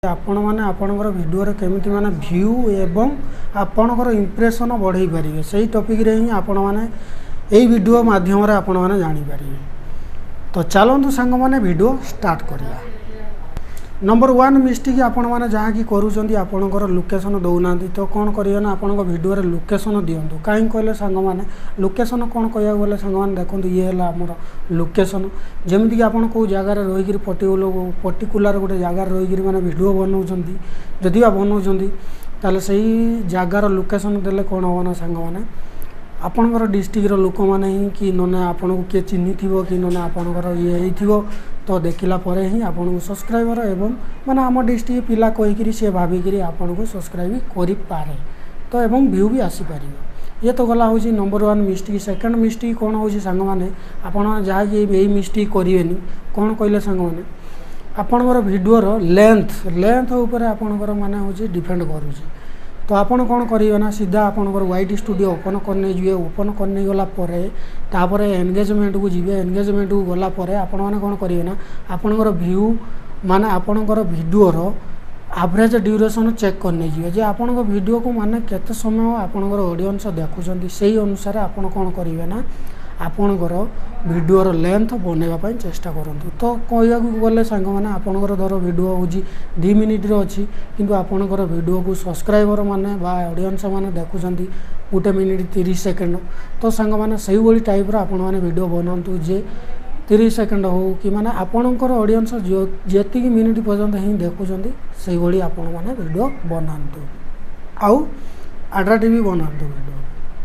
ଆପଣମାନେ ଆପଣଙ୍କର ଭିଡ଼ିଓରେ କେମିତି ମାନେ ଭ୍ୟୁ ଏବଂ ଆପଣଙ୍କର ଇମ୍ପ୍ରେସନ୍ ବଢ଼େଇ ପାରିବେ, ସେଇ ଟପିକ୍ରେ ହିଁ ଆପଣମାନେ ଏଇ ଭିଡ଼ିଓ ମାଧ୍ୟମରେ ଆପଣମାନେ ଜାଣିପାରିବେ। ତ ଚାଲନ୍ତୁ ସାଙ୍ଗମାନେ, ଭିଡ଼ିଓ ଷ୍ଟାର୍ଟ କରିବା। ନମ୍ବର 1 ମିଷ୍ଟେକ୍ ଆପଣମାନେ ଯାହାକି କରୁଛନ୍ତି, ଆପଣଙ୍କର ଲୋକେସନ୍ ଦେଉନାହାନ୍ତି। ତ କ'ଣ କରିବେ ନା, ଆପଣଙ୍କ ଭିଡ଼ିଓରେ ଲୋକେସନ୍ ଦିଅନ୍ତୁ। କାହିଁକି କହିଲେ ସାଙ୍ଗମାନେ, ଲୋକେସନ୍ କ'ଣ କହିବାକୁ ଗଲେ ସାଙ୍ଗମାନେ ଦେଖନ୍ତୁ, ଇଏ ହେଲା ଆମର ଲୋକେସନ୍। ଯେମିତିକି ଆପଣ କେଉଁ ଜାଗାରେ ରହିକିରି, ପର୍ଟିକୁଲାର ଗୋଟେ ଜାଗାରେ ରହିକିରି ମାନେ ଭିଡ଼ିଓ ବନାଉଛନ୍ତି, ଯଦି ବା ବନାଉଛନ୍ତି, ତାହେଲେ ସେଇ ଜାଗାର ଲୋକେସନ୍ ଦେଲେ କ'ଣ ହେବ ନା ସାଙ୍ଗମାନେ, ଆପଣଙ୍କର ଡିଷ୍ଟ୍ରିକ୍ଟର ଲୋକମାନେ ହିଁ କି ନହେଲେ ଆପଣଙ୍କୁ କିଏ ଚିହ୍ନିଥିବ କି ନହେଲେ ଆପଣଙ୍କର ଇଏ ହେଇଥିବ, ତ ଦେଖିଲା ପରେ ହିଁ ଆପଣଙ୍କୁ ସବସ୍କ୍ରାଇବର ଏବଂ ମାନେ ଆମ ଡିଷ୍ଟ୍ରିକ୍ଟ ପିଲା କହିକିରି ସିଏ ଭାବିକିରି ଆପଣଙ୍କୁ ସବସ୍କ୍ରାଇବ୍ କରିପାରେ ତ, ଏବଂ ଭ୍ୟୁ ବି ଆସିପାରିବ। ଇଏ ତ ଗଲା ହେଉଛି ନମ୍ବର 1 ମିଷ୍ଟେକ୍। ସେକେଣ୍ଡ ମିଷ୍ଟେକ୍ କ'ଣ ହେଉଛି ସାଙ୍ଗମାନେ, ଆପଣ ଯାହାକି ଏଇ ମିଷ୍ଟେକ୍ କରିବେନି। କ'ଣ କହିଲେ ସାଙ୍ଗମାନେ, ଆପଣଙ୍କର ଭିଡ଼ିଓର ଲେନ୍ଥ ଉପରେ ଆପଣଙ୍କର ମାନେ ହେଉଛି ଡିପେଣ୍ଡ କରୁଛି। ତ ଆପଣ କ'ଣ କରିବେ ନା, ସିଧା ଆପଣଙ୍କର ୱାଇଟି ଷ୍ଟୁଡ଼ିଓ ଓପନ୍ କରିନେଇଯିବେ। ଓପନ୍ କରିନେଇଗଲା ପରେ ତାପରେ ଏନଗେଜମେଣ୍ଟକୁ ଯିବେ। ଏନଗେଜମେଣ୍ଟକୁ ଗଲା ପରେ ଆପଣମାନେ କ'ଣ କରିବେ ନା, ଆପଣଙ୍କର ଭ୍ୟୁ ମାନେ ଆପଣଙ୍କର ଭିଡ଼ିଓର ଆଭରେଜ୍ ଡ୍ୟୁରେସନ୍ ଚେକ୍ କରିନେଇଯିବେ ଯେ ଆପଣଙ୍କ ଭିଡ଼ିଓକୁ ମାନେ କେତେ ସମୟ ଆପଣଙ୍କର ଅଡ଼ିଏନ୍ସ ଦେଖୁଛନ୍ତି। ସେଇ ଅନୁସାରେ ଆପଣ କ'ଣ କରିବେ ନା, ଆପଣଙ୍କର ଭିଡ଼ିଓର ଲେନ୍ଥ ବନେଇବା ପାଇଁ ଚେଷ୍ଟା କରନ୍ତୁ। ତ କହିବାକୁ ଗଲେ ସାଙ୍ଗମାନେ, ଆପଣଙ୍କର ଧର ଭିଡ଼ିଓ ହେଉଛି 2 ମିନିଟ୍ର ଅଛି, କିନ୍ତୁ ଆପଣଙ୍କର ଭିଡ଼ିଓକୁ ସବସ୍କ୍ରାଇବର ମାନେ ବା ଅଡ଼ିଏନ୍ସ ମାନେ ଦେଖୁଛନ୍ତି 1 ମିନିଟ୍ 30 ସେକେଣ୍ଡ। ତ ସାଙ୍ଗମାନେ, ସେଇଭଳି ଟାଇପ୍ର ଆପଣମାନେ ଭିଡ଼ିଓ ବନାନ୍ତୁ ଯେ 30 ସେକେଣ୍ଡ ହେଉ କି ମାନେ ଆପଣଙ୍କର ଅଡ଼ିଏନ୍ସ ଯେତିକି ମିନିଟ୍ ପର୍ଯ୍ୟନ୍ତ ହିଁ ଦେଖୁଛନ୍ତି, ସେଇଭଳି ଆପଣମାନେ ଭିଡ଼ିଓ ବନାନ୍ତୁ ଆଉ ଆଟ୍ରାକ୍ଟିଭ୍ ବି ବନାନ୍ତୁ ଭିଡ଼ିଓ।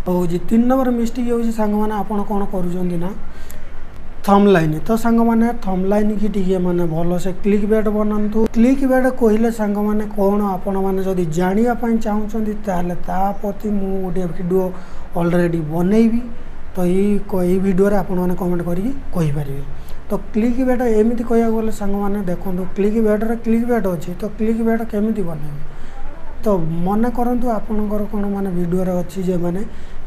ହେଉଛି 3 ନମ୍ବର ମିଷ୍ଟେକ୍ ହେଉଛି ସାଙ୍ଗମାନେ, ଆପଣ କ'ଣ କରୁଛନ୍ତି ନା ଥମ୍ ଲାଇନ୍। ତ ସାଙ୍ଗମାନେ, ଥମ୍ ଲାଇନ୍ କି ଟିକେ ମାନେ ଭଲସେ କ୍ଲିକ୍ ବେଟ୍ ବନାନ୍ତୁ। କ୍ଲିକ୍ ବେଟ୍ କହିଲେ ସାଙ୍ଗମାନେ କ'ଣ, ଆପଣମାନେ ଯଦି ଜାଣିବା ପାଇଁ ଚାହୁଁଛନ୍ତି, ତାହେଲେ ତା ପ୍ରତି ମୁଁ ଗୋଟିଏ ଭିଡ଼ିଓ ଅଲରେଡ଼ି ବନେଇବି। ତ ଏଇ ଭିଡ଼ିଓରେ ଆପଣମାନେ କମେଣ୍ଟ କରିକି କହିପାରିବେ। ତ କ୍ଲିକ୍ ବେଟ୍ ଏମିତି କହିବାକୁ ଗଲେ ସାଙ୍ଗମାନେ ଦେଖନ୍ତୁ, କ୍ଲିକ୍ ବେଟ୍ରେ କ୍ଲିକ୍ ବେଟ୍ ଅଛି। ତ କ୍ଲିକ୍ ବେଟ୍ କେମିତି ବନେଇବେ? ତ ମନେ କରନ୍ତୁ ଆପଣଙ୍କର କ'ଣ ମାନେ ଭିଡ଼ିଓରେ ଅଛି ଯେ ମାନେ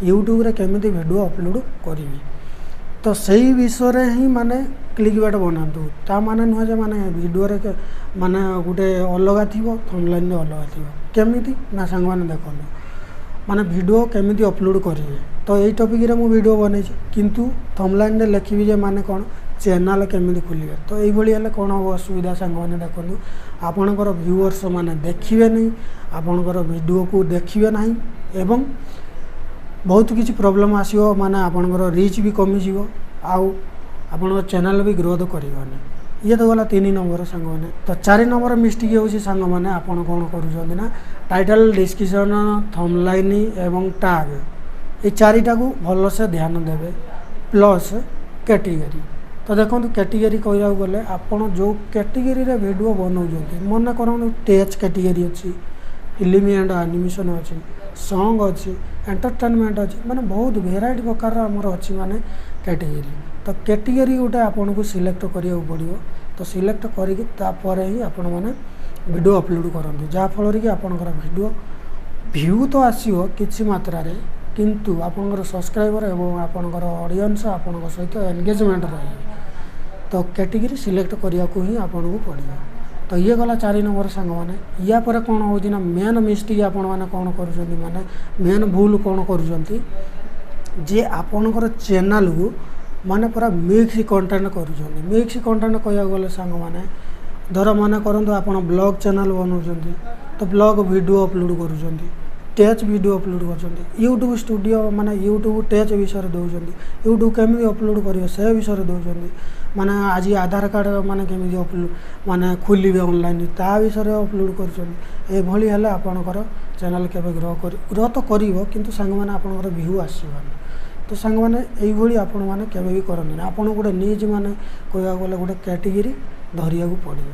ୟୁଟ୍ୟୁବରେ କେମିତି ଭିଡ଼ିଓ ଅପଲୋଡ଼ କରିବି, ତ ସେଇ ବିଷୟରେ ହିଁ ମାନେ କ୍ଲିକ୍ ବେଟ୍ ବନାନ୍ତୁ। ତା ମାନେ ନୁହେଁ ଯେ ମାନେ ଭିଡ଼ିଓରେ ମାନେ ଗୋଟେ ଅଲଗା ଥିବ, ଥମ୍ବନେଲ୍ରେ ଅଲଗା ଥିବ। କେମିତି ନା ସାଙ୍ଗମାନେ ଦେଖନ୍ତୁ, ମାନେ ଭିଡ଼ିଓ କେମିତି ଅପଲୋଡ଼ କରିବେ, ତ ଏଇ ଟପିକ୍ରେ ମୁଁ ଭିଡ଼ିଓ ବନେଇଛି, କିନ୍ତୁ ଥମ୍ବନେଲ୍ରେ ଲେଖିବି ଯେ ମାନେ କ'ଣ ଚ୍ୟାନେଲ୍ କେମିତି ଖୋଲିବେ। ତ ଏଇଭଳି ହେଲେ କ'ଣ ହେବ ଅସୁବିଧା ସାଙ୍ଗମାନେ ଦେଖନ୍ତୁ, ଆପଣଙ୍କର ଭିଉଅର୍ସ ମାନେ ଦେଖିବେନି, ଆପଣଙ୍କର ଭିଡ଼ିଓକୁ ଦେଖିବେ ନାହିଁ ଏବଂ ବହୁତ କିଛି ପ୍ରୋବ୍ଲେମ୍ ଆସିବ। ମାନେ ଆପଣଙ୍କର ରିଚ୍ ବି କମିଯିବ ଆଉ ଆପଣଙ୍କ ଚ୍ୟାନେଲ୍ ବି ଗ୍ରୋଥ୍ କରିବନି। ଇଏ ତ ଗଲା 3 ନମ୍ବର ସାଙ୍ଗମାନେ। ତ 4 ନମ୍ବର ମିଷ୍ଟେକ୍ ହେଉଛି ସାଙ୍ଗମାନେ, ଆପଣ କ'ଣ କରୁଛନ୍ତି ନା, ଟାଇଟଲ୍, ଡିସ୍କ୍ରିପସନ୍, ଥମ୍ବନେଲ୍ ଏବଂ ଟ୍ୟାଗ୍, ଏଇ ଚାରିଟାକୁ ଭଲସେ ଧ୍ୟାନ ଦେବେ, ପ୍ଲସ୍ କ୍ୟାଟେଗୋରୀ। ତ ଦେଖନ୍ତୁ, କ୍ୟାଟେଗୋରୀ କହିବାକୁ ଗଲେ ଆପଣ ଯେଉଁ କ୍ୟାଟେଗୋରୀରେ ଭିଡ଼ିଓ ବନାଉଛନ୍ତି, ମନେ କରନ୍ତୁ ଟେକ୍ କ୍ୟାଟେଗୋରୀ ଅଛି, ଫିଲ୍ମ ଆଣ୍ଡ ଆନିମେସନ୍ ଅଛି, ସଙ୍ଗ୍ ଅଛି, ଏଣ୍ଟରଟେନମେଣ୍ଟ ଅଛି, ମାନେ ବହୁତ ଭେରାଇଟି ପ୍ରକାରର ଆମର ଅଛି ମାନେ କ୍ୟାଟେଗୋରୀ। ତ କ୍ୟାଟେଗୋରୀ ଗୋଟେ ଆପଣଙ୍କୁ ସିଲେକ୍ଟ କରିବାକୁ ପଡ଼ିବ। ତ ସିଲେକ୍ଟ କରିକି ତାପରେ ହିଁ ଆପଣମାନେ ଭିଡ଼ିଓ ଅପଲୋଡ଼ କରନ୍ତୁ, ଯାହାଫଳରେ କି ଆପଣଙ୍କର ଭିଡ଼ିଓ ଭ୍ୟୁ ତ ଆସିବ କିଛି ମାତ୍ରାରେ, କିନ୍ତୁ ଆପଣଙ୍କର ସବସ୍କ୍ରାଇବର ଏବଂ ଆପଣଙ୍କର ଅଡ଼ିଏନ୍ସ ଆପଣଙ୍କ ସହିତ ଏନଗେଜମେଣ୍ଟ ରହିବେ। ତ କ୍ୟାଟେଗୋରୀ ସିଲେକ୍ଟ କରିବାକୁ ହିଁ ଆପଣଙ୍କୁ ପଡ଼ିବ। ତ ଇଏ ଗଲା 4 ନମ୍ବର ସାଙ୍ଗମାନେ। ୟା ପରେ କ'ଣ ହେଉଛି ନା, ମେନ୍ ମିଷ୍ଟେକ୍ ଆପଣମାନେ କ'ଣ କରୁଛନ୍ତି, ମାନେ ମେନ୍ ଭୁଲ କ'ଣ କରୁଛନ୍ତି ଯେ ଆପଣଙ୍କର ଚ୍ୟାନେଲ୍କୁ ମାନେ ପୁରା ମିକ୍ସ କଣ୍ଟେଣ୍ଟ କରୁଛନ୍ତି। ମିକ୍ସ କଣ୍ଟେଣ୍ଟ କହିବାକୁ ଗଲେ ସାଙ୍ଗମାନେ, ଧର ମନେ କରନ୍ତୁ ଆପଣ ବ୍ଲଗ୍ ଚ୍ୟାନେଲ୍ ବନାଉଛନ୍ତି, ତ ବ୍ଲଗ୍ ଭିଡ଼ିଓ ଅପଲୋଡ଼ କରୁଛନ୍ତି, ଟେକ୍ ଭିଡ଼ିଓ ଅପଲୋଡ଼ କରୁଛନ୍ତି, ୟୁଟ୍ୟୁବ୍ ଷ୍ଟୁଡ଼ିଓ ମାନେ ୟୁଟ୍ୟୁବ୍ ଟେକ୍ ବିଷୟରେ ଦେଉଛନ୍ତି, ୟୁଟ୍ୟୁବ୍ କେମିତି ଅପଲୋଡ଼ କରିବେ ସେ ବିଷୟରେ ଦେଉଛନ୍ତି, ମାନେ ଆଜି ଆଧାର କାର୍ଡ଼ ମାନେ କେମିତି ଅପଲୋଡ଼ ମାନେ ଖୋଲିବେ ଅନଲାଇନ୍ ତା ବିଷୟରେ ଅପଲୋଡ଼ କରୁଛନ୍ତି। ଏଭଳି ହେଲେ ଆପଣଙ୍କର ଚ୍ୟାନେଲ୍ କେବେ ଗ୍ରୋ କରି ଗ୍ରୋ ତ କରିବ, କିନ୍ତୁ ସାଙ୍ଗମାନେ ଆପଣଙ୍କର ଭ୍ୟୁ ଆସିବନି। ତ ସାଙ୍ଗମାନେ, ଏଇଭଳି ଆପଣମାନେ କେବେ ବି କରନ୍ତିନି। ଆପଣଙ୍କୁ ଗୋଟେ ନିଜ ମାନେ କହିବାକୁ ଗଲେ ଗୋଟେ କ୍ୟାଟେଗୋରୀ ଧରିବାକୁ ପଡ଼ିବ।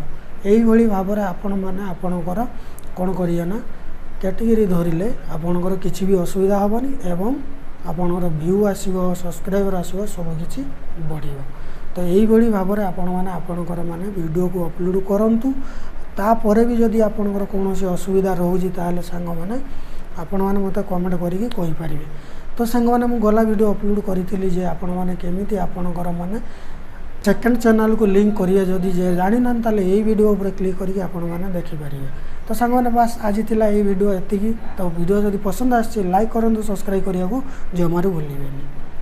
ଏଇଭଳି ଭାବରେ ଆପଣମାନେ ଆପଣଙ୍କର କ'ଣ କରିବେ ନା, କ୍ୟାଟେଗୋରୀ ଧରିଲେ ଆପଣଙ୍କର କିଛି ବି ଅସୁବିଧା ହେବନି ଏବଂ ଆପଣଙ୍କର ଭ୍ୟୁ ଆସିବ, ସବସ୍କ୍ରାଇବର ଆସିବ, ସବୁକିଛି ବଢ଼ିବ। ତ ଏଇଭଳି ଭାବରେ ଆପଣମାନେ ଆପଣଙ୍କର ମାନେ ଭିଡ଼ିଓକୁ ଅପଲୋଡ଼ କରନ୍ତୁ। ତାପରେ ବି ଯଦି ଆପଣଙ୍କର କୌଣସି ଅସୁବିଧା ରହୁଛି, ତାହେଲେ ସାଙ୍ଗମାନେ ଆପଣମାନେ ମୋତେ କମେଣ୍ଟ କରିକି କହିପାରିବେ। ତ ସାଙ୍ଗମାନେ, ମୁଁ ଗଲା ଭିଡ଼ିଓ ଅପଲୋଡ଼ କରିଥିଲି ଯେ ଆପଣମାନେ କେମିତି ଆପଣଙ୍କର ମାନେ ସେକେଣ୍ଡ ଚ୍ୟାନେଲ୍କୁ ଲିଙ୍କ୍ କରିବେ, ଯଦି ଯେ ଜାଣିନାହାନ୍ତି, ତାହେଲେ ଏଇ ଭିଡ଼ିଓ ଉପରେ କ୍ଲିକ୍ କରିକି ଆପଣମାନେ ଦେଖିପାରିବେ। ତ ସାଙ୍ଗମାନେ, ବାସ୍ ଆଜି ଥିଲା ଏଇ ଭିଡ଼ିଓ ଏତିକି। ତ ଭିଡ଼ିଓ ଯଦି ପସନ୍ଦ ଆସିଛି, ଲାଇକ୍ କରନ୍ତୁ, ସବସ୍କ୍ରାଇବ୍ କରିବାକୁ ଜମାରୁ ଭୁଲିବେନି।